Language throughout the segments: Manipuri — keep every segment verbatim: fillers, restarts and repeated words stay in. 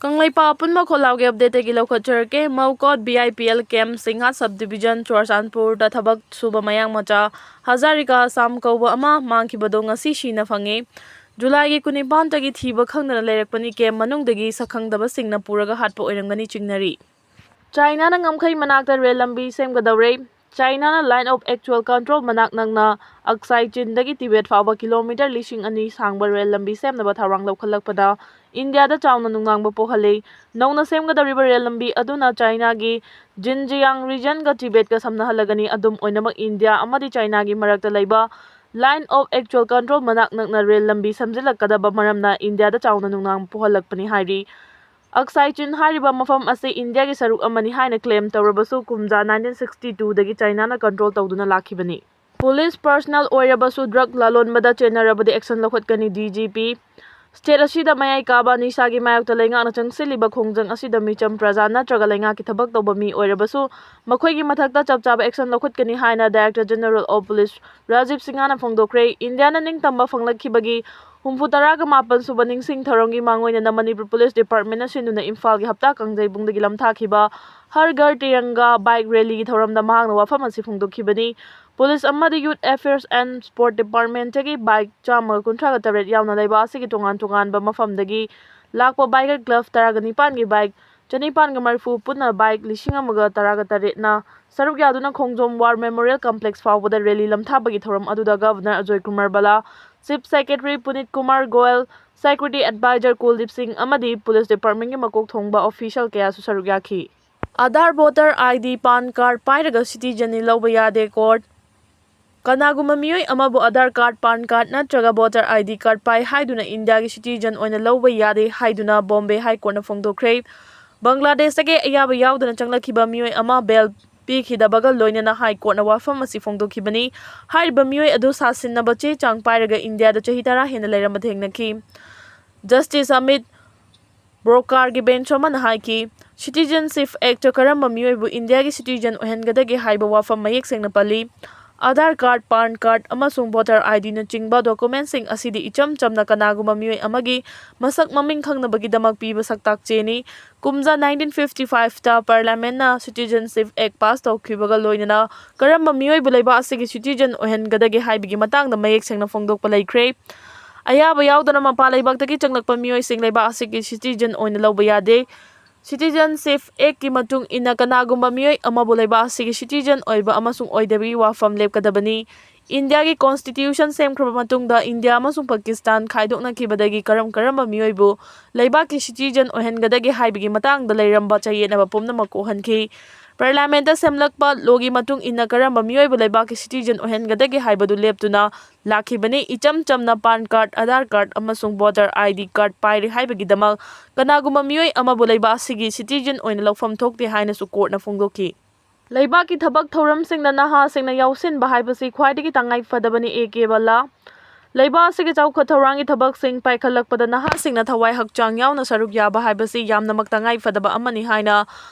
ꯀꯪꯂꯩꯄꯥꯛ ꯑꯄꯨꯟꯕ ꯈꯣꯜꯂꯥꯎꯒꯤ ꯑꯞꯗꯦꯠꯇꯒꯤ ꯂꯧꯈꯠꯆꯔꯛꯀꯦ꯫ ꯃꯧꯀꯣꯠ B I P L camp, ꯁꯤꯡꯍꯥꯠ ꯁꯕ ꯗꯤꯕꯤꯖꯟ, ꯆꯨꯔꯆꯥꯟꯄꯨꯔꯗ ꯊꯕꯛ ꯁꯨꯕ ꯃꯌꯥꯡ ꯃꯆꯥ ꯍꯖꯥꯔꯤꯀꯥ ꯑꯁꯥꯝ ꯀꯧꯕ ꯑꯃ ꯃꯥꯡꯈꯤꯕꯗꯣ ꯉꯁꯤ ꯁꯤꯅ ꯐꯪꯉꯤ꯫ ꯖꯨꯂꯥꯏꯒꯤ ꯀꯨꯟꯅꯤꯄꯥꯟꯗꯒꯤ ꯊꯤꯕ ꯈꯪꯗꯅ ꯂꯩꯔꯛꯄꯅꯤ꯫ ꯀꯦꯝꯞ ꯃꯅꯨꯡꯗꯒꯤ ꯁꯛꯈꯪꯗꯕꯁꯤꯡꯅ ꯄꯨꯔꯒ ꯍꯥꯠꯄ ꯑꯣꯏꯔꯝꯒꯅꯤ ꯆꯤꯡꯅꯔꯤ꯫ ꯆꯥꯏꯅꯥꯅ ꯉꯝꯈꯩ ꯃꯅꯥꯛꯇ ꯔꯦꯜ ꯂꯝꯕꯤ ꯁꯦꯝꯒꯗꯧꯔꯦ꯫ ꯆꯥꯏꯅꯥꯅ Line of Actual Control ꯃꯅꯥꯛ ꯅꯛꯅ ꯑꯛꯁꯥꯏ ꯆꯤꯟꯗꯒꯤ ꯇꯤꯕꯦꯠ ꯐꯥꯎꯕ ꯀꯤꯂꯣꯃꯤꯇꯔ ꯂꯤꯁꯤꯡ ꯑꯅꯤ ꯁꯥꯡꯕ ꯔꯦꯜ ꯂꯝꯕꯤ ꯁꯦꯝꯅꯕ ꯊꯧꯔꯥꯡ ꯂꯧꯈꯠꯂꯛꯄꯗ ꯏꯟꯗꯤꯌꯥꯗ ꯆꯥꯎꯅ ꯅꯨꯡꯅꯥꯡꯕ ꯄꯣꯛꯍꯜꯂꯤ꯫ ꯅꯧꯅ ꯁꯦꯝꯒꯗꯧꯔꯤꯕ ꯔꯦꯜ ꯂꯝꯕꯤ ꯑꯗꯨꯅ ꯆꯥꯏꯅꯥꯒꯤ ꯖꯤꯟꯖꯤꯌꯥꯡ ꯔꯤꯖꯟꯒ ꯇꯤꯕꯦꯠꯀ ꯁꯝꯅꯍꯜꯂꯒꯅꯤ꯫ ꯑꯗꯨꯝ ꯑꯣꯏꯅꯃꯛ, ꯏꯟꯗꯤꯌꯥ ꯑꯃꯗꯤ ꯆꯥꯏꯅꯥꯒꯤ ꯃꯔꯛꯇ ꯂꯩꯕ Line of Actual Control ꯃꯅꯥꯛ ꯅꯛꯅ ꯔꯦꯜ ꯂꯝꯕꯤ ꯁꯦꯝꯖꯤꯜꯂꯛꯀꯗꯕ ꯃꯔꯝꯅ ꯏꯟꯗꯤꯌꯥꯗ ꯆꯥꯎꯅ ꯅꯨꯡꯅꯥꯡꯕ ꯄꯣꯛꯍꯜꯂꯛꯄꯅꯤ ꯍꯥꯏꯔꯤ꯫ ꯑꯛꯁꯥꯏ ꯆꯤꯟ ꯍꯥꯏꯔꯤꯕ ꯃꯐꯝ ꯑꯁꯤ ꯏꯟꯗꯤꯌꯥꯒꯤ ꯁꯔꯨꯛ ꯑꯃꯅꯤ ꯍꯥꯏꯅ ꯀ꯭ꯂꯦꯝ ꯇꯧꯔꯕꯁꯨ, ꯀꯨꯝꯖꯥ ꯅꯥꯏꯟꯇꯤꯟ ꯁꯤꯛꯁꯇꯤ ꯇꯨꯗꯒꯤ ꯆꯥꯏꯅꯥꯅ ꯀꯟꯇ꯭ꯔꯣꯜ ꯇꯧꯗꯨꯅ ꯂꯥꯛꯈꯤꯕꯅꯤ꯫ ꯄꯨꯂꯤꯁ ꯄꯔꯁꯅꯦꯜ ꯑꯣꯏꯔꯕꯁꯨ drug ꯂꯂꯣꯟꯕꯗ ꯆꯦꯟꯅꯔꯕꯗꯤ action ꯂꯧꯈꯠꯀꯅꯤ, D G P. State ꯑꯁꯤꯗ ꯃꯌꯥꯏ ꯀꯥꯕ ꯅꯤꯁꯥꯒꯤ ꯃꯥꯌꯣꯛꯇ ꯂꯩꯉꯥꯛꯅ ꯆꯪꯁꯤꯜꯂꯤꯕ ꯈꯣꯡꯖꯪ ꯑꯁꯤꯗ ꯃꯤꯆꯝ ꯄ꯭ꯔꯖꯥ ꯅꯠꯇ꯭ꯔꯒ ꯂꯩꯉꯥꯛꯀꯤ ꯊꯕꯛ ꯇꯧꯕ ꯃꯤ ꯑꯣꯏꯔꯕꯁꯨ ꯃꯈꯣꯏꯒꯤ ꯃꯊꯛꯇ ꯆꯞ ꯆꯥꯕ ꯑꯦꯛꯁꯟ ꯂꯧꯈꯠꯀꯅꯤ ꯍꯥꯏꯅ Director General of Police Rajiv ꯁꯤꯡꯍꯅ ꯐꯣꯡꯗꯣꯛꯈ꯭ꯔꯦ꯫ ꯏꯟꯗꯤꯌꯥꯅ ꯅꯤꯡꯇꯝꯕ ꯐꯪꯂꯛꯈꯤꯕꯒꯤ ꯍꯨꯝꯐꯨ ꯇꯔꯥꯒ ꯃꯥꯄꯟ ꯁꯨꯕ ꯅꯤꯡꯁꯤꯡ ꯊꯧꯔꯝꯒꯤ ꯃꯥꯡꯑꯣꯏꯅꯅ ꯃꯅꯤꯄꯨꯔ ꯄꯨꯂꯤꯁ ꯗꯤꯄꯥꯔꯠꯃꯦꯟꯅ ꯁꯤꯟꯗꯨꯅ ꯏꯝꯐꯥꯜꯒꯤ ꯍꯞꯇꯥ ꯀꯥꯡꯖꯩꯕꯨꯡꯗꯒꯤ ꯂꯝꯊꯥꯈꯤꯕ ꯍꯔ ꯘꯔ ꯇꯤꯔꯪꯒꯥ ꯕꯥꯏꯛ ꯔꯦꯂꯤꯒꯤ ꯊꯧꯔꯝꯗ ꯃꯍꯥꯛꯅ ꯋꯥꯐꯝ ꯑꯁꯤ ꯐꯣꯡꯗꯣꯛꯈꯤꯕꯅꯤ꯫ ꯄꯨꯂꯤꯁ ꯑꯃꯗꯤ Youth Affairs and Sport Departmentꯇꯒꯤ ꯕꯥꯏꯛ ꯆꯥꯝꯃꯒ ꯀꯨꯟꯊ꯭ꯔꯥꯒ ꯇꯔꯦꯠ ꯌꯥꯎꯅ ꯂꯩꯕ ꯑꯁꯤꯒꯤ ꯇꯣꯉꯥꯟ ꯇꯣꯉꯥꯟꯕ ꯃꯐꯝꯗꯒꯤ ꯂꯥꯛꯄ ꯕꯥꯏꯀꯔ ꯀ꯭ꯂꯕ ꯇꯔꯥꯒ ꯅꯤꯄꯥꯟꯒꯤ ꯕꯥꯏꯛ ꯆꯅꯤꯄꯥꯟꯒ ꯃꯔꯤꯐꯨ, ꯄꯨꯟꯅ ꯕꯥꯏꯛ ꯂꯤꯁꯤꯡ ꯑꯃꯒ ꯇꯔꯥꯒ ꯇꯔꯦꯠꯅ ꯁꯔꯨꯛ ꯌꯥꯗꯨꯅ ꯈꯣꯡꯖꯣꯝ War Memorial Complex ꯐꯥꯎꯕꯗ ꯔꯦꯂꯤ ꯂꯝꯊꯥꯕꯒꯤ ꯊꯧꯔꯝ ꯑꯗꯨꯗ Governor ꯑꯖꯣꯏ ꯀꯨꯃꯥꯔ ꯕꯂꯥ, Chief Secretary ꯄꯨꯅꯤꯠ Kumar Goyal, Security Advisor ꯀꯨꯜꯗꯤꯞ ꯁꯤꯡ ꯑꯃꯗꯤ ꯄꯨꯂꯤꯁ ꯗꯤꯄꯥꯔꯠꯃꯦꯟꯒꯤ ꯃꯀꯣꯛ ꯊꯣꯡꯕ ꯑꯣꯐꯤꯁꯤꯌꯦꯜ ꯀꯌꯥꯁꯨ ꯁꯔꯨꯛ ꯌꯥꯈꯤ꯫ Aadhaar, voter I D, PAN card ꯄꯥꯏꯔꯒ ꯁꯤꯇꯤꯖꯟꯅꯤ ꯂꯧꯕ ꯌꯥꯗꯦ, ꯀꯣꯔꯠ꯫ ꯀꯅꯥꯒꯨꯝꯕ ꯃꯤꯑꯣꯏ ꯑꯃꯕꯨ ꯑꯥꯙꯥꯔ ꯀꯥꯔꯗ, ꯄꯥꯟ ꯀꯥꯔꯗ ꯅꯠꯇ꯭ꯔꯒ ꯚꯣꯇꯔ ꯑꯥꯏ ꯗꯤ ꯀꯥꯔꯗ ꯄꯥꯏ ꯍꯥꯏꯗꯨꯅ ꯏꯟꯗꯤꯌꯥꯒꯤ ꯁꯤꯇꯤꯖꯟ ꯑꯣꯏꯅ ꯂꯧꯕ ꯌꯥꯗꯦ ꯍꯥꯏꯗꯨꯅ ꯕꯣꯝꯕꯦ ꯍꯥꯏ ꯀꯣꯔꯠꯅ ꯐꯣꯡꯗꯣꯛꯈ꯭ꯔꯦ꯫ ꯕꯪꯒ꯭ꯂꯥꯗꯦꯁꯇꯒꯤ ꯑꯌꯥꯕ ꯌꯥꯎꯗꯅ ꯆꯪꯂꯛꯈꯤꯕ ꯃꯤꯑꯣꯏ ꯑꯃ ꯕꯦꯜ ꯄꯤꯈꯤꯗꯕꯒ ꯂꯣꯏꯅꯅ ꯍꯥꯏ ꯀꯣꯔꯠꯅ ꯋꯥꯐꯝ ꯑꯁꯤ ꯐꯣꯡꯗꯣꯛꯈꯤꯕꯅꯤ꯫ ꯍꯥꯏꯔꯤꯕ ꯃꯤꯑꯣꯏ ꯑꯗꯨ ꯁꯥꯁꯤꯟꯅꯕ ꯆꯦ ꯆꯥꯡ ꯄꯥꯏꯔꯒ ꯏꯟꯗꯤꯌꯥꯗ ꯆꯍꯤ ꯇꯔꯥ ꯍꯦꯟꯅ ꯂꯩꯔꯝꯕ ꯊꯦꯡꯅꯈꯤ꯫ ꯖꯁꯇꯤꯁ ꯑꯃꯤꯠ ꯕ꯭ꯔꯣꯀꯥꯔꯒꯤ ꯕꯦꯟꯆ ꯑꯃꯅ ꯍꯥꯏꯈꯤ, Citizenship Act ꯀꯔꯝꯕ ꯃꯤꯑꯣꯏꯕꯨ ꯏꯟꯗꯤꯌꯥꯒꯤ ꯁꯤꯇꯤꯖꯟ ꯑꯣꯏꯍꯟꯒꯗꯒꯦ ꯍꯥꯏꯕ ꯋꯥꯐꯝ ꯃꯌꯦꯛ ꯁꯦꯡꯅ ꯄꯜꯂꯤ꯫ ꯑꯥꯙꯥꯔ ꯀꯥꯔꯗ, ꯄꯥꯟ ꯀꯥꯔꯗ ꯑꯃꯁꯨꯡ ꯚꯣꯇꯔ ꯑꯥꯏ ꯗꯤꯅꯆꯤꯡꯕ ꯗꯣꯀꯨꯃꯦꯟꯁꯤꯡ ꯑꯁꯤꯗꯤ ꯏꯆꯝ ꯆꯝꯅ ꯀꯅꯥꯒꯨꯝꯕ ꯃꯤꯑꯣꯏ ꯑꯃꯒꯤ ꯃꯁꯛ ꯃꯃꯤꯡ ꯈꯪꯅꯕꯒꯤꯗꯃꯛ ꯄꯤꯕ ꯁꯛꯇꯥꯛ ꯆꯦꯅꯤ꯫ ꯀꯨꯝꯖꯥ ꯅꯥꯏꯟꯇꯤꯟ ꯐꯤꯐꯇꯤ ꯐꯥꯏꯚꯇ ꯄꯥꯔꯂꯤꯌꯥꯃꯦꯟꯅ ꯁꯤꯇꯤꯖꯦꯟꯁꯤꯞ ꯑꯦꯛ ꯄꯥꯁ ꯇꯧꯈꯤꯕꯒ ꯂꯣꯏꯅꯅ ꯀꯔꯝꯕ ꯃꯤꯑꯣꯏꯕꯨ ꯂꯩꯕꯥꯛ ꯑꯁꯤꯒꯤ ꯁꯤꯇꯤꯖꯦꯟ ꯑꯣꯏꯍꯟꯒꯗꯒꯦ ꯍꯥꯏꯕꯒꯤ ꯃꯇꯥꯡꯗ ꯃꯌꯦꯛ ꯁꯦꯡꯅ ꯐꯣꯡꯗꯣꯛꯄ ꯂꯩꯈ꯭ꯔꯦ꯫ ꯑꯌꯥꯕ ꯌꯥꯎꯗꯅ ꯃꯄꯥꯟ ꯂꯩꯕꯥꯛꯇꯒꯤ ꯆꯪꯂꯛꯄ ꯃꯤꯑꯣꯏꯁꯤꯡ ꯂꯩꯕꯥꯛ ꯑꯁꯤꯒꯤ ꯁꯤꯇꯤꯖꯦꯟ ꯑꯣꯏꯅ ꯂꯧꯕ ꯌꯥꯗꯦ꯫ ꯁꯤꯇꯤꯖꯦꯟꯁꯤꯞ ꯑꯦꯛꯀꯤ ꯃꯇꯨꯡ ꯏꯟꯅ ꯀꯅꯥꯒꯨꯝꯕ ꯃꯤꯑꯣꯏ ꯑꯃꯕꯨ ꯂꯩꯕꯥꯛ ꯑꯁꯤꯒꯤ ꯁꯤꯇꯤꯖꯦꯟ ꯑꯣꯏꯕ ꯑꯃꯁꯨꯡ ꯑꯣꯏꯗꯕꯒꯤ ꯋꯥꯐꯝ ꯂꯦꯞꯀꯗꯕꯅꯤ꯫ ꯏꯟꯗꯤꯌꯥꯒꯤ ꯀꯣꯟꯁꯇꯤꯇ꯭ꯌꯨꯁꯟ ꯁꯦꯝꯈ꯭ꯔꯕ ꯃꯇꯨꯡꯗ ꯏꯟꯗꯤꯌꯥ ꯑꯃꯁꯨꯡ ꯄꯥꯀꯤꯁꯇꯥꯟ ꯈꯥꯏꯗꯣꯛꯅꯈꯤꯕꯗꯒꯤ ꯀꯔꯝ ꯀꯔꯝꯕ ꯃꯤꯑꯣꯏꯕꯨ ꯂꯩꯕꯥꯛꯀꯤ ꯁꯤꯇꯤꯖꯦꯟ ꯑꯣꯏꯍꯟꯒꯗꯒꯦ ꯍꯥꯏꯕꯒꯤ ꯃꯇꯥꯡꯗ ꯂꯩꯔꯝꯕ ꯆꯌꯦꯠꯅꯕ ꯄꯨꯝꯅꯃꯛ ꯀꯣꯛꯍꯟꯈꯤ꯫ ꯄꯥꯔꯂꯤꯌꯥꯃꯦꯟꯇ ꯁꯦꯝꯂꯛꯄ ꯂꯣꯒꯤ ꯃꯇꯨꯡ ꯏꯟꯅ ꯀꯔꯝꯕ ꯃꯤꯑꯣꯏꯕꯨ ꯂꯩꯕꯥꯛꯀꯤ ꯁꯤꯇꯤꯖꯦꯟ ꯑꯣꯏꯍꯟꯒꯗꯒꯦ ꯍꯥꯏꯕꯗꯨ ꯂꯦꯞꯇꯨꯅ ꯂꯥꯛꯈꯤꯕꯅꯤ꯫ ꯏꯆꯝ ꯆꯝꯅ ꯄꯥꯟ ꯀꯥꯔꯗ, ꯑꯥꯙꯥꯔ ꯀꯥꯔꯗ ꯑꯃꯁꯨꯡ ꯚꯣꯇꯔ ꯑꯥꯏ ꯗꯤ ꯀꯥꯔꯗ ꯄꯥꯏꯔꯤ ꯍꯥꯏꯕꯒꯤꯗꯃꯛ ꯀꯅꯥꯒꯨꯝꯕ ꯃꯤꯑꯣꯏ ꯑꯃꯕꯨ ꯂꯩꯕꯥꯛ ꯑꯁꯤꯒꯤ ꯁꯤꯇꯤꯖꯦꯟ ꯑꯣꯏꯅ ꯂꯧꯐꯝ ꯊꯣꯛꯇꯦ ꯍꯥꯏꯅꯁꯨ ꯀꯣꯔꯠꯅ ꯐꯣꯡꯗꯣꯛꯈꯤ꯫ ꯂꯩꯕꯥꯛꯀꯤ ꯊꯕꯛ ꯊꯧꯔꯝꯁꯤꯡꯗ ꯅꯍꯥꯁꯤꯡꯅ ꯌꯥꯎꯁꯤꯟꯕ ꯍꯥꯏꯕꯁꯤ ꯈ꯭ꯋꯥꯏꯗꯒꯤ ꯇꯉꯥꯏ ꯐꯗꯕꯅꯤ, ꯑꯦ ꯀꯦ ꯕꯂꯥ꯫ ꯂꯩꯕꯥꯛ ꯑꯁꯤꯒꯤ ꯆꯥꯎꯈꯠ ꯊꯧꯔꯥꯡꯒꯤ ꯊꯕꯛꯁꯤꯡ ꯄꯥꯏꯈꯠꯂꯛꯄꯗ ꯅꯍꯥꯁꯤꯡꯅ ꯊꯋꯥꯏ ꯍꯛꯆꯥꯡ ꯌꯥꯎꯅ ꯁꯔꯨꯛ ꯌꯥꯕ ꯍꯥꯏꯕꯁꯤ ꯌꯥꯝꯅꯃꯛ ꯇꯉꯥꯏ ꯐꯗꯕ ꯑꯃꯅꯤ ꯍꯥꯏꯅ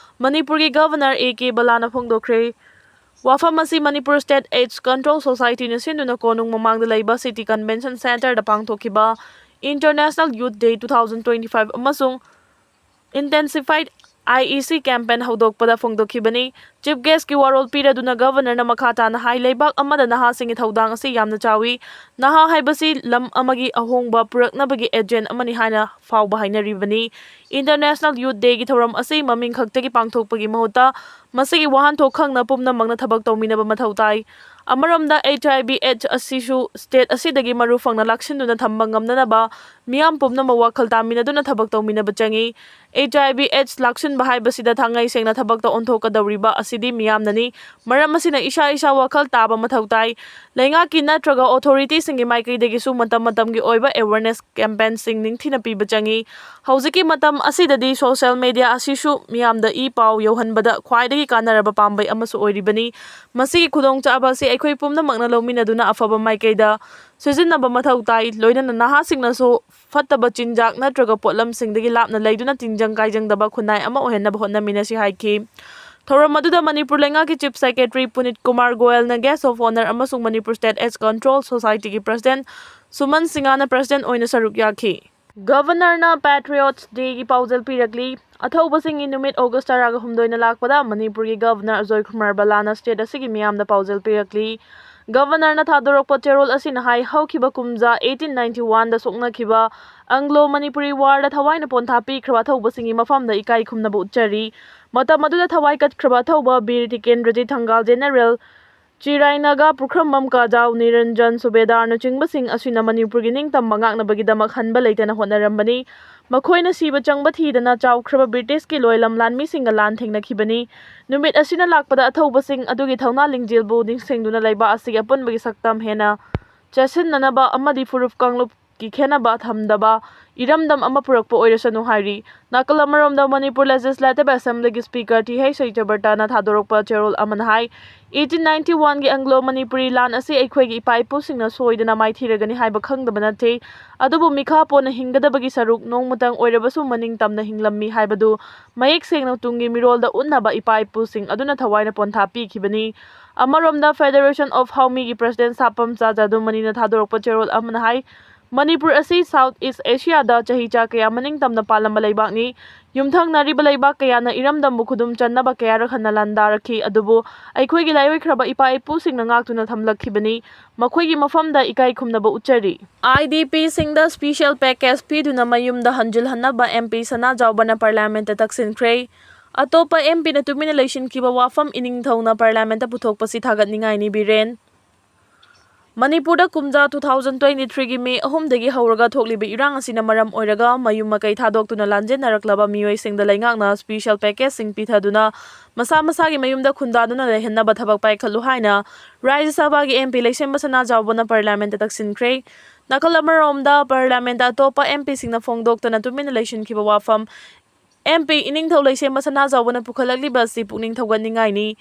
ꯃꯅꯤꯄꯨꯔꯒꯤ ꯒꯚꯔꯅꯔ ꯑꯦ ꯀꯦ ꯕꯂꯥꯅ ꯐꯣꯡꯗꯣꯛꯈ꯭ꯔꯦ꯫ ꯋꯥꯐꯝ ꯑꯁꯤ ꯃꯅꯤꯄꯨꯔ ꯁ꯭ꯇꯦꯠ ꯑꯦꯗꯁ ꯀꯟꯇ꯭ꯔꯣꯜ ꯁꯣꯁꯥꯏꯇꯤꯅ ꯁꯤꯟꯗꯨꯅ ꯀꯣꯅꯨꯡ ꯃꯃꯥꯡꯗ ꯂꯩꯕ ꯁꯤꯇꯤ ꯀꯟꯚꯦꯟꯁꯟ ꯁꯦꯟꯇꯔꯗ ꯄꯥꯡꯊꯣꯛꯈꯤꯕ ꯏꯟꯇꯔꯅꯦꯁꯅꯦꯜ ꯌꯨꯊ ꯗꯦ ꯇꯨ ꯊꯥꯎꯖꯟ ꯇ꯭ꯋꯦꯟꯇꯤ ꯐꯥꯏꯚ ꯑꯃꯁꯨꯡ ꯏꯟꯇꯦꯟꯁꯤꯐꯥꯏꯗ ꯑꯥꯏ ꯏ ꯁꯤ ꯀꯦꯝꯄꯦꯟ ꯍꯧꯗꯣꯛꯄꯗ ꯐꯣꯡꯗꯣꯛꯈꯤꯕꯅꯤ꯫ ꯆꯤꯐ ꯒꯦꯁ꯭ꯠꯀꯤ ꯋꯥꯔꯣꯜ ꯄꯤꯔꯗꯨꯅ ꯒꯚꯔꯅꯔꯅ ꯃꯈꯥ ꯇꯥꯅ ꯍꯥꯏ, ꯂꯩꯕꯥꯛ ꯑꯃꯗ ꯅꯍꯥꯁꯤꯡꯒꯤ ꯊꯧꯗꯥꯡ ꯑꯁꯤ ꯌꯥꯝꯅ ꯆꯥꯎꯏ꯫ ꯅꯍꯥ ꯍꯥꯏꯕꯁꯤ ꯂꯝ ꯑꯃꯒꯤ ꯑꯍꯣꯡꯕ ꯄꯨꯔꯛꯅꯕꯒꯤ ꯑꯦꯖꯦꯟꯠ ꯑꯃꯅꯤ ꯍꯥꯏꯅ ꯐꯥꯎꯕ ꯍꯥꯏꯅꯔꯤꯕꯅꯤ꯫ ꯏꯟꯇꯔꯅꯦꯁꯅꯦꯜ ꯌꯨꯊ ꯗꯦꯒꯤ ꯊꯧꯔꯝ ꯑꯁꯤ ꯃꯃꯤꯡ ꯈꯛꯇꯒꯤ ꯄꯥꯡꯊꯣꯛꯄꯒꯤ ꯃꯍꯨꯠꯇ ꯃꯁꯤꯒꯤ ꯋꯥꯍꯟꯊꯣꯛ ꯈꯪꯅ ꯄꯨꯝꯅꯃꯛꯅ ꯊꯕꯛ ꯇꯧꯃꯤꯟꯅꯕ ꯃꯊꯧ ꯇꯥꯏ꯫ ꯑꯃꯔꯣꯝꯗ, ꯑꯩꯆ ꯑꯥꯏ ꯚꯤ ꯑꯦꯗꯁ ꯑꯁꯤꯁꯨ ꯁ꯭ꯇꯦꯠ ꯑꯁꯤꯗꯒꯤ ꯃꯔꯨ ꯐꯪꯅ ꯂꯥꯛꯁꯤꯟꯗꯨꯅ ꯊꯝꯕ ꯉꯝꯅꯅꯕ ꯃꯤꯌꯥꯝ ꯄꯨꯝꯅꯃꯛ ꯋꯥꯈꯜ ꯇꯥꯃꯤꯟꯅꯗꯨꯅ ꯊꯕꯛ ꯇꯧꯃꯤꯟꯅꯕ ꯆꯪꯏ꯫ ꯑꯩꯆ ꯑꯥꯏ ꯚꯤ ꯑꯦꯗꯁ ꯂꯥꯛꯁꯤꯟꯕ ꯍꯥꯏꯕꯁꯤꯗ ꯊꯥꯡꯉꯩ ꯁꯦꯡꯅ ꯊꯕꯛꯇ ꯑꯣꯟꯊꯣꯛꯀꯗꯧꯔꯤꯕ ꯑꯁꯤꯗꯤ ꯃꯤꯌꯥꯝꯅꯅꯤ꯫ ꯃꯔꯝ ꯑꯁꯤꯅ ꯏꯁꯥ ꯏꯁꯥ ꯋꯥꯈꯜ ꯇꯥꯕ ꯃꯊꯧ ꯇꯥꯏ꯫ ꯂꯩꯉꯥꯛꯀꯤ ꯅꯠꯇ꯭ꯔꯒ ꯑꯣꯊꯣꯔꯤꯇꯤꯁꯤꯡꯒꯤ ꯃꯥꯏꯀꯩꯗꯒꯤꯁꯨ ꯃꯇꯝ ꯃꯇꯝꯒꯤ ꯑꯣꯏꯕ ꯑꯦꯋꯦꯔꯅꯦꯁ ꯀꯦꯝꯄꯦꯟꯁꯤꯡ ꯅꯤꯡꯊꯤꯅ ꯄꯤꯕ ꯆꯪꯏ꯫ ꯍꯧꯖꯤꯛꯀꯤ ꯃꯇꯝ ꯑꯁꯤꯗꯗꯤ ꯁꯣꯁꯤꯌꯦꯜ ꯃꯦꯗꯤꯌꯥ ꯑꯁꯤꯁꯨ ꯃꯤꯌꯥꯝꯗ ꯏ ꯄꯥꯎ ꯌꯧꯍꯟꯕꯗ ꯈ꯭ꯋꯥꯏꯗꯒꯤ ꯀꯥꯟꯅꯔꯕ ꯄꯥꯝꯕꯩ ꯑꯃꯁꯨ ꯑꯣꯏꯔꯤꯕꯅꯤ꯫ ꯃꯁꯤꯒꯤ ꯈꯨꯗꯣꯡꯆꯥꯕ ꯑꯁꯤ ꯑꯩꯈꯣꯏ ꯄꯨꯝꯅꯃꯛꯅ ꯂꯧꯃꯤꯟꯅꯗꯨꯅ ꯑꯐꯕ ꯃꯥꯏꯀꯩꯗ ꯁꯤꯖꯤꯟꯅꯕ ꯃꯊꯧ ꯇꯥꯏ꯫ ꯂꯣꯏꯅꯅ ꯅꯍꯥꯁꯤꯡꯅꯁꯨ ꯐꯠꯇꯕ ꯆꯤꯟꯖꯥꯛ ꯅꯠꯇ꯭ꯔꯒ ꯄꯣꯠꯂꯝꯁꯤꯡꯗꯒꯤ ꯂꯥꯞꯅ ꯂꯩꯗꯨꯅ ꯇꯤꯟꯖꯪ ꯀꯥꯏꯖꯪꯗꯕ ꯈꯨꯟꯅꯥꯏ ꯑꯃ ꯑꯣꯏꯍꯟꯅꯕ ꯍꯣꯠꯅꯃꯤꯟꯅꯁꯤ ꯍꯥꯏꯈꯤ꯫ ꯊꯧꯔꯝ ꯑꯗꯨꯗ ꯃꯅꯤꯄꯨꯔ ꯂꯩꯉꯥꯛꯀꯤ Chief Secretary ꯄꯨꯅꯤꯠ Kumar ꯒꯣꯌꯜꯅ Guest of Honour ꯑꯃꯁꯨꯡ Manipur State AIDS Control Societyꯒꯤ President ꯁꯨꯃꯟ ꯁꯤꯡꯍꯅ President ꯑꯣꯏꯅ ꯁꯔꯨꯛ ꯌꯥꯈꯤ꯫ Governorꯅ Patriots Dayꯒꯤ ꯄꯥꯎꯖꯦꯜ ꯄꯤꯔꯛꯂꯤ꯫ ꯑꯊꯧꯕꯁꯤꯡꯒꯤ ꯅꯨꯃꯤꯠ August ꯇꯔꯥꯒ ꯍꯨꯝꯗꯣꯏꯅ ꯂꯥꯛꯄꯗ ꯃꯅꯤꯄꯨꯔꯒꯤ Governor ꯑꯖꯣꯏ ꯀꯨꯃꯥꯔ ꯕꯂꯥꯅ state ꯑꯁꯤꯒꯤ ꯃꯤꯌꯥꯝꯗ ꯄꯥꯎꯖꯦꯜ ꯄꯤꯔꯛꯂꯤ꯫ Governorꯅ ꯊꯥꯗꯣꯔꯛꯄ ꯆꯦꯔꯣꯜ ꯑꯁꯤꯅ ꯍꯥꯏ, ꯍꯧꯈꯤꯕ ꯀꯨꯝꯖꯥ eighteen ninety oneꯗ ꯁꯣꯛꯅꯈꯤꯕ Anglo Manipuri Warꯗ ꯊꯋꯥꯏꯅ ꯄꯣꯟꯊꯥ ꯄꯤꯈ꯭ꯔꯕ ꯑꯊꯧꯕꯁꯤꯡꯒꯤ ꯃꯐꯝꯗ ꯏꯀꯥꯏ ꯈꯨꯝꯅꯕ ꯎꯠꯆꯔꯤ꯫ ꯃꯇꯝ ꯑꯗꯨꯗ ꯊꯋꯥꯏ ꯀꯠꯈ꯭ꯔꯕ ꯑꯊꯧꯕ ꯕꯤꯔ ꯇꯤꯀꯦꯟꯗ꯭ꯔꯖꯤꯠ ꯊꯪꯒꯥꯜ, General ꯆꯤꯔꯥꯏꯅꯥꯒꯥ, ꯄꯨꯈ꯭ꯔꯝꯕꯝ ꯀꯥꯖꯥꯎ, ꯅꯤꯔꯟꯖꯟ ꯁꯨꯕꯦꯗꯥꯔꯅꯆꯤꯡꯕꯁꯤꯡ ꯑꯁꯤꯅ ꯃꯅꯤꯄꯨꯔꯒꯤ ꯅꯤꯡꯇꯝꯕ ꯉꯥꯛꯅꯕꯒꯤꯗꯃꯛ ꯍꯟꯕ ꯂꯩꯇꯅ ꯍꯣꯠꯅꯔꯝꯕꯅꯤ꯫ ꯃꯈꯣꯏꯅ ꯁꯤꯕ ꯆꯪꯕ ꯊꯤꯗꯅ ꯆꯥꯎꯈ꯭ꯔꯕ ꯕ꯭ꯔꯤꯇꯤꯁꯀꯤ ꯂꯣꯏꯂꯝ ꯂꯥꯟꯃꯤꯁꯤꯡꯒ ꯂꯥꯟ ꯊꯦꯡꯅꯈꯤꯕꯅꯤ꯫ ꯅꯨꯃꯤꯠ ꯑꯁꯤꯅ ꯂꯥꯛꯄꯗ ꯑꯊꯧꯕꯁꯤꯡ ꯑꯗꯨꯒꯤ ꯊꯧꯅꯥ ꯂꯤꯡꯖꯦꯜꯕꯨ ꯅꯤꯡꯁꯤꯡꯗꯨꯅ ꯂꯩꯕꯥꯛ ꯑꯁꯤꯒꯤ ꯑꯄꯨꯟꯕꯒꯤ ꯁꯛꯇꯝ ꯍꯦꯟꯅ ꯆꯦꯠꯁꯤꯟꯅꯅꯕ ꯑꯃꯗꯤ ꯐꯨꯔꯨꯞ ꯀꯥꯡꯂꯨꯞꯀꯤ ꯈꯦꯟꯅꯕ ꯊꯝꯗꯕ ꯏꯔꯝꯗꯝ ꯑꯃ ꯄꯨꯔꯛꯄ ꯑꯣꯏꯔꯁꯅꯨ ꯍꯥꯏꯔꯤ꯫ ꯅꯥꯀꯜ ꯑꯃꯔꯣꯝꯗ, ꯃꯅꯤꯄꯨꯔ Legislative Assemblyꯒꯤ Speaker ꯇꯤ ꯍꯩꯆ ꯁꯇ꯭ꯌꯕ꯭ꯔꯇꯅ ꯊꯥꯗꯣꯔꯛꯄ ꯆꯦꯔꯣꯜ ꯑꯃꯅ ꯍꯥꯏ, eighteen ninety oneꯒꯤ Anglo Manipuri ꯂꯥꯟ ꯑꯁꯤ ꯑꯩꯈꯣꯏꯒꯤ ꯏꯄꯥ ꯏꯄꯨꯁꯤꯡꯅ ꯁꯣꯏꯗꯅ ꯃꯥꯏꯊꯤꯔꯒꯅꯤ ꯍꯥꯏꯕ ꯈꯪꯗꯕ ꯅꯠꯇꯦ꯫ ꯑꯗꯨꯕꯨ ꯃꯤꯈꯥ ꯄꯣꯟꯅ ꯍꯤꯡꯒꯗꯕꯒꯤ ꯁꯔꯨꯛ ꯅꯣꯡꯃꯇꯪ ꯑꯣꯏꯔꯕꯁꯨ ꯃꯅꯤꯡ ꯇꯝꯅ ꯍꯤꯡꯂꯝꯃꯤ ꯍꯥꯏꯕꯗꯨ ꯃꯌꯦꯛ ꯁꯦꯡꯅ ꯇꯨꯡꯒꯤ ꯃꯤꯔꯣꯜꯗ ꯎꯠꯅꯕ ꯏꯄꯥ ꯏꯄꯨꯁꯤꯡ ꯑꯗꯨꯅ ꯊꯋꯥꯏꯅ ꯄꯣꯟꯊꯥ ꯄꯤꯈꯤꯕꯅꯤ꯫ ꯑꯃꯔꯣꯝꯗ, Federation of Haomiꯒꯤ President ꯁꯥꯄꯝꯆꯥ ꯖꯥꯗꯨꯃꯅꯤꯅ ꯊꯥꯗꯣꯔꯛꯄ ꯆꯦꯔꯣꯜ ꯑꯃꯅ ꯍꯥꯏ, ꯃꯅꯤꯄꯨꯔ ꯑꯁꯤ South East Asiaꯗ ꯆꯍꯤꯆꯥ ꯀꯌꯥ ꯃꯅꯤꯡ ꯇꯝꯅ ꯄꯥꯜꯂꯝꯕ ꯂꯩꯕꯥꯛꯅꯤ꯫ ꯌꯨꯝꯊꯪꯅꯔꯤꯕ ꯂꯩꯕꯥꯛ ꯀꯌꯥꯅ ꯏꯔꯝꯗꯝꯕꯨ ꯈꯨꯗꯨꯝ ꯆꯟꯅꯕ ꯀꯌꯥꯔꯛ ꯍꯟꯅ ꯂꯥꯟꯗꯥꯔꯛꯈꯤ, ꯑꯗꯨꯕꯨ ꯑꯩꯈꯣꯏꯒꯤ ꯂꯥꯏꯑꯣꯏꯈ꯭ꯔꯕ ꯏꯄꯥ ꯏꯄꯨꯁꯤꯡꯅ ꯉꯥꯛꯇꯨꯅ ꯊꯝꯂꯛꯈꯤꯕꯅꯤ꯫ ꯃꯈꯣꯏꯒꯤ ꯃꯐꯝꯗ ꯏꯀꯥꯏ ꯈꯨꯝꯅꯕ ꯎꯠꯆꯔꯤ꯫ IDPꯁꯤꯡꯗ special package ꯄꯤꯗꯨꯅ ꯃꯌꯨꯝꯗ ꯍꯟꯖꯤꯜꯍꯟꯅꯕ MP ꯁꯅꯥꯖꯥꯎꯕꯅ Parliamentꯇ ꯇꯛꯁꯤꯟꯈ꯭ꯔꯦ꯫ ꯑꯇꯣꯞꯄ MPꯅ ꯇꯨꯃꯤꯟꯅ ꯂꯩꯁꯤꯟꯈꯤꯕ ꯋꯥꯐꯝ ꯏꯅꯤꯡꯊꯧꯅ Parliamentꯇ ꯄꯨꯊꯣꯛꯄꯁꯤ ꯊꯥꯒꯠꯅꯤꯡꯉꯥꯏꯅꯤ, ꯕꯤꯔꯦꯟ꯫ ꯃꯅꯤꯄꯨꯔꯗ ꯀꯨꯝꯖꯥ two thousand twenty threeꯒꯤ May ꯑꯍꯨꯝꯗꯒꯤ ꯍꯧꯔꯒ ꯊꯣꯛꯂꯤꯕ ꯏꯔꯥꯡ ꯑꯁꯤꯅ ꯃꯔꯝ ꯑꯣꯏꯔꯒ ꯃꯌꯨꯝ ꯃꯀꯩ ꯊꯥꯗꯣꯛꯇꯨꯅ ꯂꯥꯟꯖꯦꯟꯅꯔꯛꯂꯕ ꯃꯤꯑꯣꯏꯁꯤꯡꯗ ꯂꯩꯉꯥꯛꯅ special packageꯁꯤꯡ ꯄꯤꯊꯗꯨꯅ ꯃꯁꯥ ꯃꯁꯥꯒꯤ ꯃꯌꯨꯝꯗ ꯈꯨꯟꯗꯥꯗꯨꯅ ꯂꯩꯍꯟꯅꯕ ꯊꯕꯛ ꯄꯥꯏꯈꯠꯂꯨ ꯍꯥꯏꯅ ꯔꯥꯖ꯭ꯌ ꯁꯚꯥꯒꯤ MP ꯂꯩꯁꯦꯝꯕ ꯁꯅꯥꯖꯥꯎꯕꯅ Parliamentꯇ ꯇꯛꯁꯤꯟꯈ꯭ꯔꯦ꯫ ꯅꯥꯀꯜ ꯑꯃꯔꯣꯝꯗ, Parliamentꯇ ꯑꯇꯣꯞꯄ MPꯁꯤꯡꯅ ꯐꯣꯡꯗꯣꯛꯇꯅ ꯇꯨꯃꯤꯟꯅ ꯂꯩꯁꯤꯟꯈꯤꯕ ꯋꯥꯐꯝ MP ꯏꯅꯤꯡꯊꯧ ꯂꯩꯁꯦꯝꯕ ꯁꯅꯥꯖꯥꯎꯕꯅ ꯄꯨꯈꯠꯂꯛꯂꯤꯕ ꯑꯁꯤ ꯄꯨꯛꯅꯤꯡ ꯊꯧꯒꯠꯅꯤꯡꯉꯥꯏꯅꯤ꯫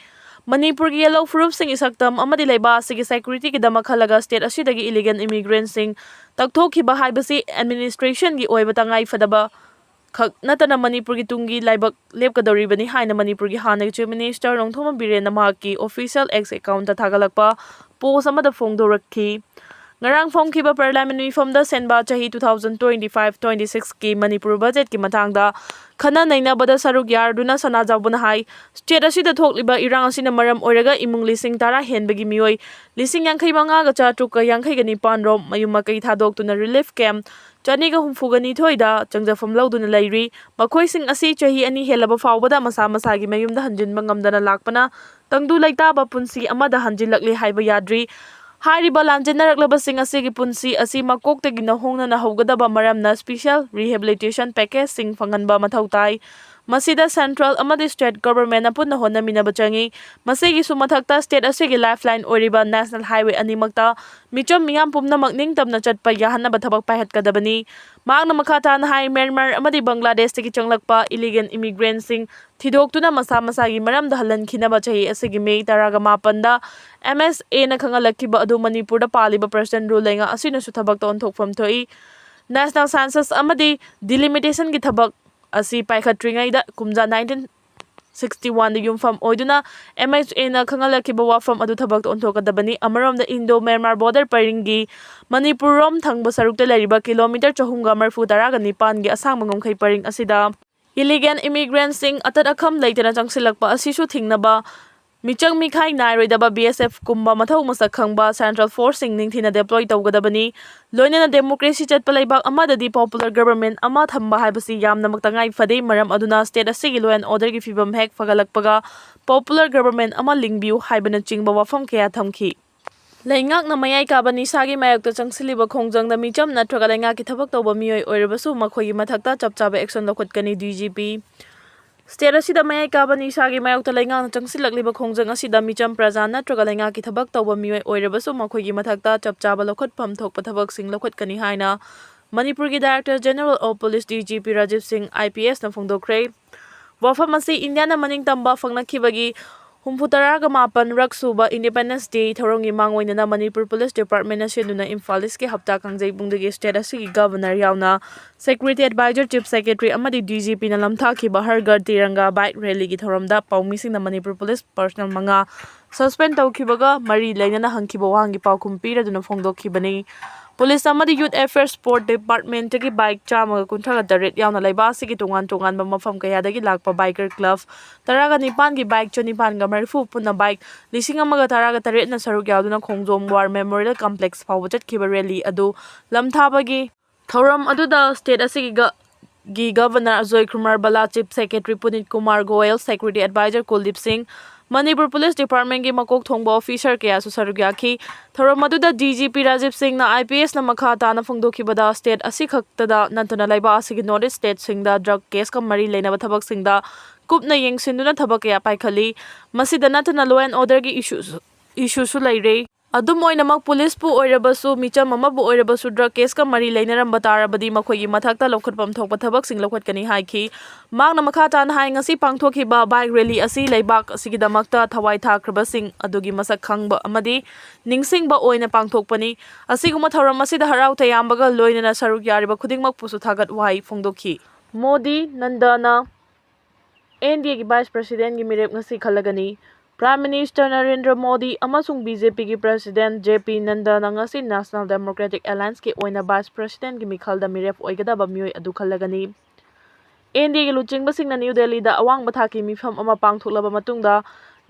ꯃꯅꯤꯄꯨꯔꯒꯤ ꯌꯦꯜꯂꯧ ꯐꯨꯔꯨꯞꯁꯤꯡꯒꯤ ꯁꯛꯇꯝ ꯑꯃꯗꯤ ꯂꯩꯕꯥꯛ ꯑꯁꯤꯒꯤ securityꯒꯤꯗꯃꯛ ꯈꯜꯂꯒ state ꯑꯁꯤꯗꯒꯤ illegal immigrantꯁꯤꯡ ꯇꯛꯊꯣꯛꯈꯤꯕ ꯍꯥꯏꯕꯁꯤ administrationꯒꯤ ꯑꯣꯏꯕ ꯇꯉꯥꯏꯐꯗꯕ ꯈꯛ ꯅꯠꯇꯅ ꯃꯅꯤꯄꯨꯔꯒꯤ ꯇꯨꯡꯒꯤ ꯂꯥꯏꯕꯛ ꯂꯦꯞꯀꯗꯧꯔꯤꯕꯅꯤ ꯍꯥꯏꯅ ꯃꯅꯤꯄꯨꯔꯒꯤ ꯍꯥꯟꯅꯒꯤ Chief Minister ꯅꯣꯡꯊꯣꯝꯕꯝ ꯕꯤꯔꯦꯟꯅ ꯃꯍꯥꯛꯀꯤ official X account ꯊꯥꯒꯠꯂꯛꯄ post ꯑꯃꯗ ꯐꯣꯡꯗꯣꯔꯛꯈꯤ꯫ ꯉꯔꯥꯡ ꯐꯣꯡꯈꯤꯕ Parliament ꯃꯤꯐꯝꯗ ꯁꯦꯟꯕꯥ ꯆꯍꯤ two thousand twenty five twenty six ꯀꯤ ꯃꯅꯤꯄꯨꯔ budget ꯀꯤ ꯃꯇꯥꯡꯗ ꯈꯟꯅ ꯅꯩꯅꯕꯗ ꯁꯔꯨꯛ ꯌꯥꯔꯗꯨꯅ ꯁꯅꯥꯖꯥꯎꯕꯅ ꯍꯥꯏ, state ꯑꯁꯤꯗ ꯊꯣꯛꯂꯤꯕ ꯏꯔꯥꯡ ꯑꯁꯤꯅ ꯃꯔꯝ ꯑꯣꯏꯔꯒ ꯏꯃꯨꯡ ꯂꯤꯁꯤꯡ ꯇꯔꯥ ꯍꯦꯟꯕꯒꯤ ꯃꯤꯑꯣꯏ ꯂꯤꯁꯤꯡ ꯌꯥꯡꯈꯩ ꯃꯉꯥꯒ ꯆꯥꯇ꯭ꯔꯨꯛꯀ ꯌꯥꯡꯈꯩꯒ ꯅꯤꯄꯥꯟ ꯔꯣꯝ ꯃꯌꯨꯝ ꯃꯀꯩ ꯊꯥꯗꯣꯛꯇꯨꯅ relief camp ꯆꯅꯤꯒ ꯍꯨꯝꯐꯨꯒ ꯅꯤꯊꯣꯏꯗ ꯆꯪꯖꯐꯝ ꯂꯧꯗꯨꯅ ꯂꯩꯔꯤ꯫ ꯃꯈꯣꯏꯁꯤꯡ ꯑꯁꯤ ꯆꯍꯤ ꯑꯅꯤ ꯍꯦꯜꯂꯕ ꯐꯥꯎꯕꯗ ꯃꯁꯥ ꯃꯁꯥꯒꯤ ꯃꯌꯨꯝꯗ ꯍꯟꯖꯤꯟꯕ ꯉꯝꯗꯅ ꯂꯥꯛꯄꯅ ꯇꯪꯗꯨ ꯂꯩꯇꯥꯕ ꯄꯨꯟꯁꯤ ꯑꯃꯗ ꯍꯟꯖꯤꯜꯂꯛꯂꯤ ꯍꯥꯏꯕ ꯌꯥꯗ꯭ꯔꯤ꯫ ꯍꯥꯏꯔꯤꯕ ꯂꯥꯟꯖꯦꯟꯅꯔꯛꯂꯕꯁꯤꯡ ꯑꯁꯤꯒꯤ ꯄꯨꯟꯁꯤ ꯑꯁꯤ ꯃꯀꯣꯛꯇꯒꯤ ꯅꯧꯍꯧꯅꯅ ꯍꯧꯒꯗꯕ ꯃꯔꯝꯅ special rehabilitation package ꯁꯤꯡ ꯐꯪꯍꯟꯕ ꯃꯊꯧ ꯇꯥꯏ꯫ ꯃꯁꯤꯗ central ꯑꯃꯗꯤ state government ꯅ ꯄꯨꯟꯅ ꯍꯣꯠꯅꯃꯤꯟꯅꯕ ꯆꯪꯏ꯫ ꯃꯁꯤꯒꯤꯁꯨ ꯃꯊꯛꯇ state ꯑꯁꯤꯒꯤ lifeline ꯑꯣꯏꯔꯤꯕ national highway ꯑꯅꯤꯃꯛꯇ ꯃꯤꯆꯝ ꯃꯤꯌꯥꯝ ꯄꯨꯝꯅꯃꯛ ꯅꯤꯡꯇꯝꯅ ꯆꯠꯄ ꯌꯥꯍꯟꯅꯕ ꯊꯕꯛ ꯄꯥꯏꯈꯠꯀꯗꯕꯅꯤ꯫ ꯃꯍꯥꯛꯅ ꯃꯈꯥ ꯇꯥꯅ ꯍꯥꯏ, ꯃ꯭ꯌꯥꯟꯃꯥꯔ ꯑꯃꯗꯤ ꯕꯪꯒ꯭ꯂꯥꯗꯦꯁꯇꯒꯤ ꯆꯪꯂꯛꯄ illegal immigrant ꯁꯤꯡ ꯊꯤꯗꯣꯛꯇꯨꯅ ꯃꯁꯥ ꯃꯁꯥꯒꯤ ꯃꯔꯝꯗ ꯍꯜꯍꯟꯈꯤꯅꯕ ꯆꯍꯤ ꯑꯁꯤꯒꯤ May ꯇꯔꯥꯒ ꯃꯥꯄꯟꯗ M H A ꯅ ꯈꯪꯍꯜꯂꯛꯈꯤꯕ ꯑꯗꯨ ꯃꯅꯤꯄꯨꯔꯗ ꯄꯥꯜꯂꯤꯕ President Rule ꯂꯩꯉꯥꯛ ꯑꯁꯤꯅꯁꯨ ꯊꯕꯛꯇ ꯑꯣꯟꯊꯣꯛꯐꯝ ꯊꯣꯛꯏ꯫ National Census ꯑꯃꯗꯤ delimitation ꯒꯤ ꯊꯕꯛ ꯑꯁꯤ ꯄꯥꯏꯈꯠꯇ꯭ꯔꯤꯉꯩꯗ ꯀꯨꯝꯖꯥ nineteen sixty one ꯗ ꯌꯨꯝꯐꯝ ꯑꯣꯏꯗꯨꯅ M H A ꯅ ꯈꯪꯍꯜꯂꯛꯈꯤꯕ ꯋꯥꯐꯝ ꯑꯗꯨ ꯊꯕꯛꯇ ꯑꯣꯟꯊꯣꯛꯀꯗꯕꯅꯤ꯫ ꯑꯃꯔꯣꯝꯗ Indo Myanmar border ꯄꯔꯤꯡꯒꯤ ꯃꯅꯤꯄꯨꯔ ꯔꯣꯝ ꯊꯪꯕ ꯁꯔꯨꯛꯇ ꯂꯩꯔꯤꯕ kilometre ꯆꯍꯨꯝꯒ ꯃꯔꯤꯐꯨ ꯇꯔꯥꯒ ꯅꯤꯄꯥꯟꯒꯤ ꯑꯁꯥꯡꯕ ꯉꯝꯈꯩ ꯄꯔꯤꯡ ꯑꯁꯤꯗ illegal immigrant ꯁꯤꯡ ꯑꯇꯠ ꯑꯈꯝ ꯂꯩꯇꯅ ꯆꯪꯁꯤꯜꯂꯛꯄ ꯑꯁꯤꯁꯨ ꯊꯤꯡꯅꯕ ꯃꯤꯆꯪ ꯃꯤꯈꯥꯏ ꯅꯥꯏꯔꯣꯏꯗꯕ B S F ꯀꯨꯝꯕ ꯃꯊꯧ ꯃꯁꯛ ꯈꯪꯕ central force ꯁꯤꯡ ꯅꯤꯡꯊꯤꯅ deploy ꯇꯧꯒꯗꯕꯅꯤ꯫ ꯂꯣꯏꯅꯅ democracy ꯆꯠꯄ ꯂꯩꯕꯥꯛ ꯑꯃꯗꯗꯤ popular government ꯑꯃ ꯊꯝꯕ ꯍꯥꯏꯕꯁꯤ ꯌꯥꯝꯅꯃꯛ ꯇꯉꯥꯏ ꯐꯗꯦ꯫ ꯃꯔꯝ ꯑꯗꯨꯅ state ꯑꯁꯤꯒꯤ law and order ꯒꯤ ꯐꯤꯕꯝ ꯍꯦꯛ ꯐꯒꯠꯂꯛꯄꯒ popular government ꯑꯃ ꯂꯤꯡꯕꯤꯌꯨ ꯍꯥꯏꯕꯅꯆꯤꯡꯕ ꯋꯥꯐꯝ ꯀꯌꯥ ꯊꯝꯈꯤ꯫ ꯂꯩꯉꯥꯛꯅ ꯃꯌꯥꯏ ꯀꯥꯕ ꯅꯤꯁꯥꯒꯤ ꯃꯥꯌꯣꯛꯇ ꯆꯪꯁꯤꯜꯂꯤꯕ ꯈꯣꯡꯖꯪꯗ ꯃꯤꯆꯝ ꯅꯠꯇ꯭ꯔꯒ ꯂꯩꯉꯥꯛꯀꯤ ꯊꯕꯛ ꯇꯧꯕ ꯃꯤꯑꯣꯏ ꯑꯣꯏꯔꯕꯁꯨ ꯃꯈꯣꯏꯒꯤ ꯃꯊꯛꯇ ꯆꯞ ꯆꯥꯕ action ꯂꯧꯈꯠꯀꯅꯤ꯫ D G P꯫ State ꯑꯁꯤꯗ ꯃꯌꯥꯏ ꯀꯥꯕ ꯅꯤꯁꯥꯒꯤ ꯃꯥꯌꯣꯛꯇ ꯂꯩꯉꯥꯛꯅ ꯆꯪꯁꯤꯜꯂꯛꯂꯤꯕ ꯈꯣꯡꯖꯪ ꯑꯁꯤꯗ ꯃꯤꯆꯝ ꯄ꯭ꯔꯖꯥ ꯅꯠꯇ꯭ꯔꯒ ꯂꯩꯉꯥꯛꯀꯤ ꯊꯕꯛ ꯇꯧꯕ ꯃꯤꯑꯣꯏ ꯑꯣꯏꯔꯕꯁꯨ ꯃꯈꯣꯏꯒꯤ ꯃꯊꯛꯇ ꯆꯞ ꯆꯥꯕ ꯂꯧꯈꯠꯐꯝ ꯊꯣꯛꯄ ꯊꯕꯛꯁꯤꯡ ꯂꯧꯈꯠꯀꯅꯤ ꯍꯥꯏꯅ ꯃꯅꯤꯄꯨꯔꯒꯤ Director General of Police D G P Rajiv ꯁꯤꯡ I P S ꯅ ꯐꯣꯡꯗꯣꯛꯈ꯭ꯔꯦ꯫ ꯋꯥꯐꯝ ꯑꯁꯤ ꯏꯟꯗꯤꯌꯥꯅ ꯃꯅꯤꯡ ꯇꯝꯕ ꯐꯪꯂꯛꯈꯤꯕꯒꯤ ꯍꯨꯝꯐꯨ ꯇꯔꯥꯒ ꯃꯥꯄꯟ ꯔꯛ ꯁꯨꯕ Independence Day ꯊꯧꯔꯝꯒꯤ ꯃꯥꯡꯑꯣꯏꯅꯅ ꯃꯅꯤꯄꯨꯔ ꯄꯨꯂꯤꯁ ꯗꯤꯄꯥꯔꯠꯃꯦꯟꯅ ꯁꯤꯟꯗꯨꯅ ꯏꯝꯐꯥꯜ ꯏꯁꯀꯤ ꯍꯞꯇꯥ ꯀꯥꯡꯖꯩꯕꯨꯡꯗꯒꯤ ꯁ꯭ꯇꯦꯠ ꯑꯁꯤꯒꯤ ꯒꯕꯔꯅꯔ ꯌꯥꯎꯅ Security Advisor, Chief Secretary ꯑꯃꯗꯤ D G Pꯅ ꯂꯝꯊꯥꯈꯤꯕ ꯍꯔ ꯘꯔ ꯇꯤꯔꯪꯒꯥ ꯕꯥꯏꯛ ꯔꯦꯂꯤꯒꯤ ꯊꯧꯔꯝꯗ ꯄꯥꯎꯃꯤꯁꯤꯡꯅ ꯃꯅꯤꯄꯨꯔ ꯄꯨꯂꯤꯁ ꯄꯔꯁꯅꯦꯜ ꯃꯉꯥ ꯁꯁꯄꯦꯟ ꯇꯧꯈꯤꯕꯒ ꯃꯔꯤ ꯂꯩꯅꯅ ꯍꯪꯈꯤꯕ ꯋꯥꯍꯪꯒꯤ ꯄꯥꯎꯈꯨꯝ ꯄꯤꯔꯗꯨꯅ ꯐꯣꯡꯗꯣꯛꯈꯤꯕꯅꯤ꯫ ꯄꯨꯂꯤꯁ ꯑꯃꯗꯤ ꯌꯨꯠ ꯑꯦꯐꯤꯌꯔꯁ ꯁ꯭ꯄꯣꯔꯠ ꯗꯤꯄꯥꯔꯠꯃꯦꯟꯇꯒꯤ ꯕꯥꯏꯛ ꯆꯥꯝꯃꯒ ꯀꯨꯟꯊ꯭ꯔꯥꯒ ꯇꯔꯦꯠ ꯌꯥꯎꯅ ꯂꯩꯕꯥꯛ ꯑꯁꯤꯒꯤ ꯇꯣꯉꯥꯟ ꯇꯣꯉꯥꯟꯕ ꯃꯐꯝ ꯀꯌꯥꯗꯒꯤ ꯂꯥꯛꯄ ꯕꯥꯏꯀꯔ ꯀ꯭ꯂꯕ ꯇꯔꯥꯒ ꯅꯤꯄꯥꯟꯒꯤ ꯕꯥꯏꯛ ꯆꯅꯤꯄꯥꯟꯒ ꯃꯔꯤꯐꯨ, ꯄꯨꯟꯅ ꯕꯥꯏꯛ ꯂꯤꯁꯤꯡ ꯑꯃꯒ ꯇꯔꯥꯒ ꯇꯔꯦꯠꯅ ꯁꯔꯨꯛ ꯌꯥꯗꯨꯅ ꯈꯣꯡꯖꯣꯝ ꯋꯥꯔ ꯃꯦꯃꯣꯔꯤꯌꯦꯜ ꯀꯝꯄ꯭ꯂꯦꯛꯁ ꯐꯥꯎꯕ ꯆꯠꯈꯤꯕ ꯔꯦꯂꯤ ꯑꯗꯨ ꯂꯝꯊꯥꯕꯒꯤ ꯊꯧꯔꯝ ꯑꯗꯨꯗ ꯁ꯭ꯇꯦꯠ ꯑꯁꯤꯒꯤ ꯒ-, ꯒꯤ governor Ajay Kumar Bhalla, chief secretary Punit Kumar Goyal, secretary adviser Kuldip Singh, Manipur police ꯗꯤꯄꯥꯔꯠꯃꯦꯟꯒꯤ ꯃꯀꯣꯛ ꯊꯣꯡꯕ ꯑꯣꯐꯤꯁꯔ ꯀꯌꯥꯁꯨ ꯁꯔꯨꯛ ꯌꯥꯈꯤ꯫ ꯊꯧꯔꯝ ꯑꯗꯨꯗ D G P ꯔꯥꯖꯤꯕ ꯁꯤꯡꯅ I P S ꯅ ꯃꯈꯥ ꯇꯥꯅ ꯐꯣꯡꯗꯣꯛꯈꯤꯕꯗ, ꯁ꯭ꯇꯦꯠ ꯑꯁꯤꯈꯛꯇꯗ ꯅꯠꯇꯅ ꯂꯩꯕꯥꯛ ꯑꯁꯤꯒꯤ ꯅꯣꯔꯠ ꯏꯁ ꯁ꯭ꯇꯦꯠꯁꯤꯡꯗ ꯗ꯭ꯔꯒ ꯀꯦꯁꯀ ꯃꯔꯤ ꯂꯩꯅꯕ ꯊꯕꯛꯁꯤꯡꯗ ꯀꯨꯞꯅ ꯌꯦꯡꯁꯤꯟꯗꯨꯅ ꯊꯕꯛ ꯀꯌꯥ ꯄꯥꯏꯈꯠꯂꯤ꯫ ꯃꯁꯤꯗ ꯅꯠꯇꯅ law and order ꯒꯤ ꯏꯁꯨꯁꯨ, ꯏꯁꯨꯁꯨ ꯂꯩꯔꯦ꯫ ꯑꯗꯨꯝ ꯑꯣꯏꯅꯃꯛ, ꯄꯨꯂꯤꯁꯄꯨ ꯑꯣꯏꯔꯕꯁꯨ, ꯃꯤꯆꯝ ꯑꯃꯕꯨ ꯑꯣꯏꯔꯕꯁꯨ ꯗ꯭ꯔꯒ ꯀꯦꯁꯀ ꯃꯔꯤ ꯂꯩꯅꯔꯝꯕ ꯇꯥꯔꯕꯗꯤ ꯃꯈꯣꯏꯒꯤ ꯃꯊꯛꯇ ꯂꯧꯈꯠꯐꯝ ꯊꯣꯛꯄ ꯊꯕꯛꯁꯤꯡ ꯂꯧꯈꯠꯀꯅꯤ ꯍꯥꯏꯈꯤ꯫ ꯃꯍꯥꯛꯅ ꯃꯈꯥ ꯇꯥꯅ ꯍꯥꯏ, ꯉꯁꯤ ꯄꯥꯡꯊꯣꯛꯈꯤꯕ ꯕꯥꯏꯛ ꯔꯦꯂꯤ ꯑꯁꯤ ꯂꯩꯕꯥꯛ ꯑꯁꯤꯒꯤꯗꯃꯛꯇ ꯊꯋꯥꯏ ꯊꯥꯈ꯭ꯔꯕꯁꯤꯡ ꯑꯗꯨꯒꯤ ꯃꯁꯛ ꯈꯪꯕ ꯑꯃꯗꯤ ꯅꯤꯡꯁꯤꯡꯕ ꯑꯣꯏꯅ ꯄꯥꯡꯊꯣꯛꯄꯅꯤ꯫ ꯑꯁꯤꯒꯨꯝꯕ ꯊꯧꯔꯝ ꯑꯁꯤꯗ ꯍꯔꯥꯎ ꯇꯌꯥꯝꯕꯒ ꯂꯣꯏꯅꯅ ꯁꯔꯨꯛ ꯌꯥꯔꯤꯕ ꯈꯨꯗꯤꯡꯃꯛꯄꯨꯁꯨ ꯊꯥꯒꯠ ꯋꯥꯍꯩ ꯐꯣꯡꯗꯣꯛꯈꯤ꯫ ꯃꯣꯗꯤ ꯅꯟꯗꯅ N D A ꯒꯤ ꯚꯥꯏꯁ ꯄ꯭ꯔꯁꯤꯗꯦꯟꯒꯤ ꯃꯤꯔꯦꯞ ꯉꯁꯤ ꯈꯜꯂꯒꯅꯤ꯫ ꯄ꯭ꯔꯥꯏꯝ ꯃꯤꯅꯤꯁꯇꯔ ꯅꯔꯦꯟꯗ꯭ꯔ ꯃꯣꯗꯤ ꯑꯃꯁꯨꯡ B J P ꯒꯤ ꯄ꯭ꯔꯁꯤꯗꯦꯟ J P ꯅꯟꯗꯅ ꯉꯁꯤ ꯅꯦꯁꯅꯦꯜ ꯗꯦꯃꯣꯀ꯭ꯔꯦꯇꯤꯛ ꯑꯦꯂꯥꯏꯟꯁꯀꯤ ꯑꯣꯏꯅ ꯚꯥꯏꯁ ꯄ꯭ꯔꯁꯤꯗꯦꯟꯒꯤ ꯃꯤꯈꯜꯗ ꯃꯤꯔꯦꯞ ꯑꯣꯏꯒꯗꯕ ꯃꯤꯑꯣꯏ ꯑꯗꯨ ꯈꯜꯂꯒꯅꯤ꯫ N D A ꯒꯤ ꯂꯨꯆꯤꯡꯕꯁꯤꯡꯅ ꯅ꯭ꯌꯨ ꯗꯦꯜꯂꯤꯗ ꯑꯋꯥꯡꯕ ꯊꯥꯛꯀꯤ ꯃꯤꯐꯝ ꯑꯃ ꯄꯥꯡꯊꯣꯛꯂꯕ ꯃꯇꯨꯡꯗ,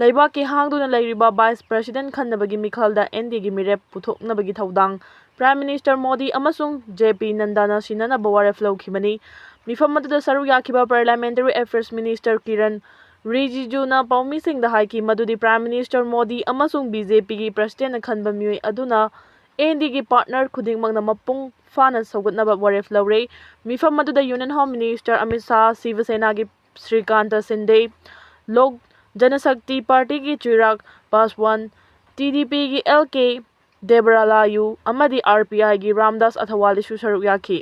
ꯂꯩꯕꯥꯛꯀꯤ ꯍꯥꯡꯗꯨꯅ ꯂꯩꯔꯤꯕ ꯚꯥꯏꯁ ꯄ꯭ꯔꯁꯤꯗꯦꯟ ꯈꯟꯅꯕꯒꯤ ꯃꯤꯈꯜꯗ N D A ꯒꯤ ꯃꯤꯔꯦꯞ ꯄꯨꯊꯣꯛꯅꯕꯒꯤ ꯊꯧꯗꯥꯡ ꯄ꯭ꯔꯥꯏꯝ ꯃꯤꯅꯤꯁꯇꯔ ꯃꯣꯗꯤ ꯑꯃꯁꯨꯡ J P ꯅꯟꯗꯥꯅ ꯁꯤꯟꯅꯅꯕ ꯋꯥꯔꯦꯞ ꯂꯧꯈꯤꯕꯅꯤ꯫ ꯃꯤꯐꯝ ꯑꯗꯨꯗ ꯁꯔꯨꯛ ꯌꯥꯈꯤꯕ ꯄꯥꯔꯂꯤꯌꯥꯃꯦꯟꯇꯔꯤ ꯑꯦꯐꯤꯌꯔꯁ ꯃꯤꯅꯤꯁꯇꯔ ꯀꯤꯔꯟ ꯔꯤꯖꯤꯖꯨꯅ ꯄꯥꯎꯃꯤꯁꯤꯡꯗ ꯍꯥꯏꯈꯤ ꯃꯗꯨꯗꯤ ꯄ꯭ꯔꯥꯏꯝ ꯃꯤꯅꯤꯁꯇꯔ ꯃꯣꯗꯤ ꯑꯃꯁꯨꯡ B J P ꯒꯤ ꯄ꯭ꯔꯁꯤꯗꯦꯟꯅ ꯈꯟꯕ ꯃꯤꯑꯣꯏ ꯑꯗꯨꯅ N D A ꯒꯤ ꯄꯥꯔꯠꯅꯔ ꯈꯨꯗꯤꯡꯃꯛꯅ ꯃꯄꯨꯡ ꯐꯥꯅ ꯁꯧꯒꯠꯅꯕ ꯋꯥꯔꯦꯞ ꯂꯧꯔꯦ꯫ ꯃꯤꯐꯝ ꯑꯗꯨꯗ union home minister Amit Shah, ꯁꯤꯕ ꯁꯦꯅꯥꯒꯤ ꯁ꯭ꯔꯤꯀꯥꯟꯇ ꯁꯤꯟꯗꯦ, ꯂꯣꯛ ꯖꯅꯁꯛꯇꯤ ꯄꯥꯔꯇꯤꯒꯤ ꯆꯤꯔꯥꯒ ꯄꯥꯁꯋꯥꯟ, T D P ꯒꯤ L K ꯗꯦꯕꯔꯥꯂꯥꯌꯨ ꯑꯃꯗꯤ R P I ꯒꯤ ꯔꯥꯝꯗꯥꯁ ꯑꯊꯋꯥꯂꯤꯁꯨ ꯁꯔꯨꯛ ꯌꯥꯈꯤ꯫